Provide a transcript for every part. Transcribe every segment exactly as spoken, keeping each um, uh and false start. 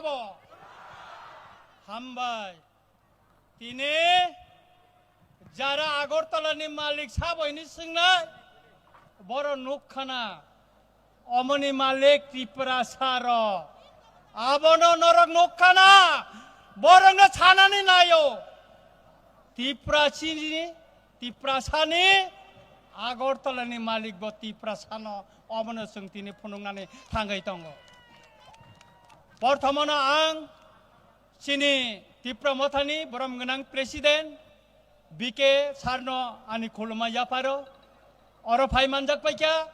Bo. Hambai. Tini jara Agartala ni malik sabo hini swngnai, boro nukkhana. Omoni malik Tiprasa rok. Abono norok nukkhana. Borokno sanani naio. Tiprasini, Tiprasani Agartala ni malik bo Tiprasano, omono chwng tini phunuknani thangwi tongo. Porthomono ang chini Tipra Mothani borom gwnang President B K Sarno ani khuluma yapharo. Oro phai manjak paikha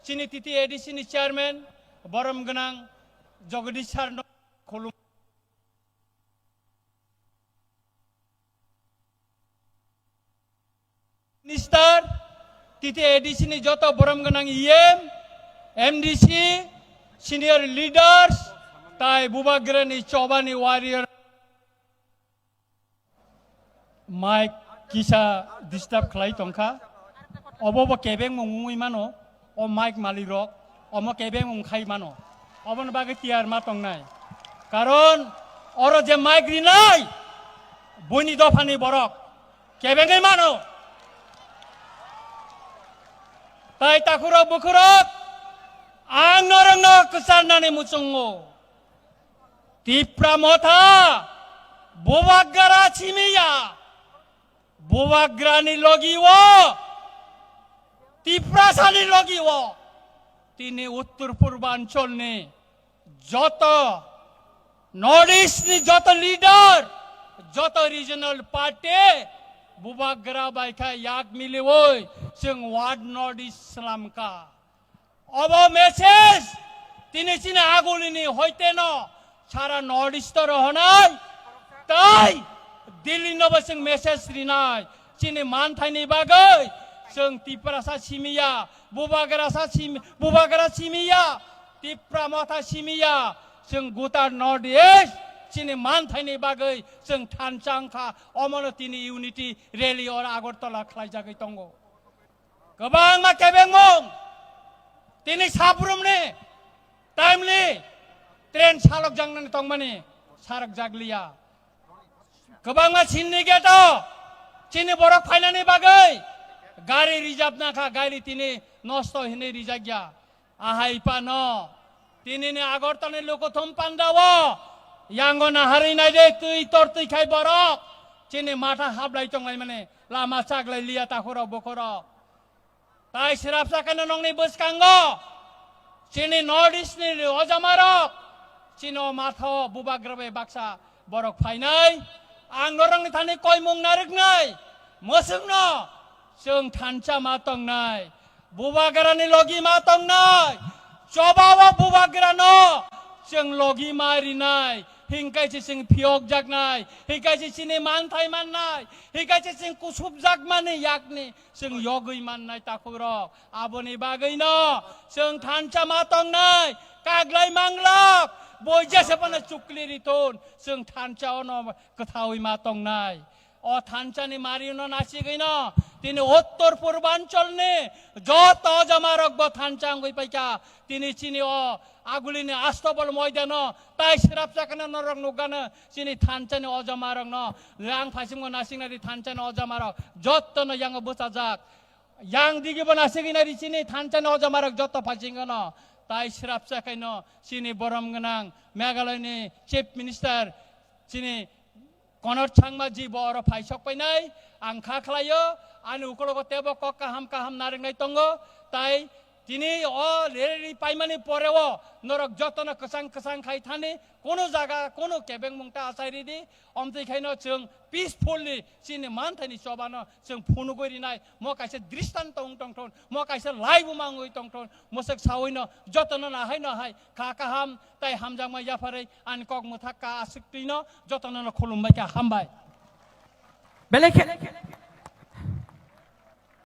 chini T T A D C ni Chairman borom gwnang Jagadish Sarno khulum Minister, T T A D C ni joto borom gwnang E M, M D C, senior leaders, tai bubagrani chobani warrior. Mic kisa disturb khlai tongkha. Obo bo kebengmung wngwi mano. O mic malik rok omo kebengmung khai mano. Oboni bagwi tiyar ma tongnai. Karon oro je mic rinai, buini dophani borok kebengwi mano. Tai takhurok bukhurok, ang norokno kwcharnani muchungo. Tipra Motha, Bubagra simiya, Bubagrani logi o, Tiprasani logi o, tini Uttor Purbancholni joto, North East ni joto leader, joto regional party, Bubagra bai kha yak miliwi, chwng One North East slamkha. Obo message tini chini agulini hoiteno sara North East o rohonai, tai Delhi no bo chwng message rinai. Chini manthaini bagwi chwng Tiprasa simiya, Bubagrasa simi-, Bubagra simiya, Tipra Motha simiya, chwng gutar North East chini manthaini bagwi chwng thansa wngkha. Omono tini unity rally oro Agartala khlaijagwi tongo. Kwbangma kebengmung tini sabrumni timely train salokjaknani tongmani sarokjakliya. Kwbangma syndicate-o chini borok phainani bagwi gari rijapna kha, gari tini nosto hinwi rijakya. Ahai phano tinini Agartalani lukuthum pandao yango naharwi naide twi tor twi khai borok chini matha hablai tonglaimani lama chaglai liya takhurok bukhurok. Tai swrapsa khe nongni bwskango chini North East ni ojamarok chini o matha o Bubagra bai baksa borok phainai, ang norokni thani koimung narwknai, mwswkno chwng thansa ma tongnai, Bubagrani logi ma tongnai, chobao Bubagrano chwng logi ma rinai, hinkhe se chwng phiyokjaknai, hinkhe se chini manthai mannai, hinkhe se chwng kusupjakmani yakni chwng yogwi mannai takhurok. Aboni bagwino chwng thansa ma tongnai, kaglai manglok, boi jesa phano chukli rithun, chwng thansa ono kwthawi ma tongnai. O thansani marino nasigwino tini Uttor Purbancholni joto ojamarok bo thansa wngwi paikha. Tini chini o agulini Astobol moidano tai swrapsa kheno norok nukgano chini thansani ojamarokno. Ang phaisingo nasiknadi thansani ojamarok jottono yango bwchajak. Yang digibo nasigwi nai di chini thansani ojamarok jotto phaisingono. Tai swrapsa khaino chini borom gwnang Meghalayani Chief Minister chini Konor Sangma ji bo oro phai sok painai. Ang kha khlaio, ani ukologo tebo kok kaham kaham narwknai tongo. Tai tini o rally paimani poreo norok jotono kwchang kwchang khai thani, kono jaga kono kebengmung ta achai ridi. Omtwi khaino chwng peacefully chini manthaini chobano chwng phunugwi rinai, mo kaisa dristanto wng tongthon, mo kaisa laibuma wngwi tongthon, mwswk sawino jotono nahai nahai kha kaham tai hamjakma yapharwi ani kok mwthak ka aswk twino jotono khulumbai kha, hambai. Belai khe,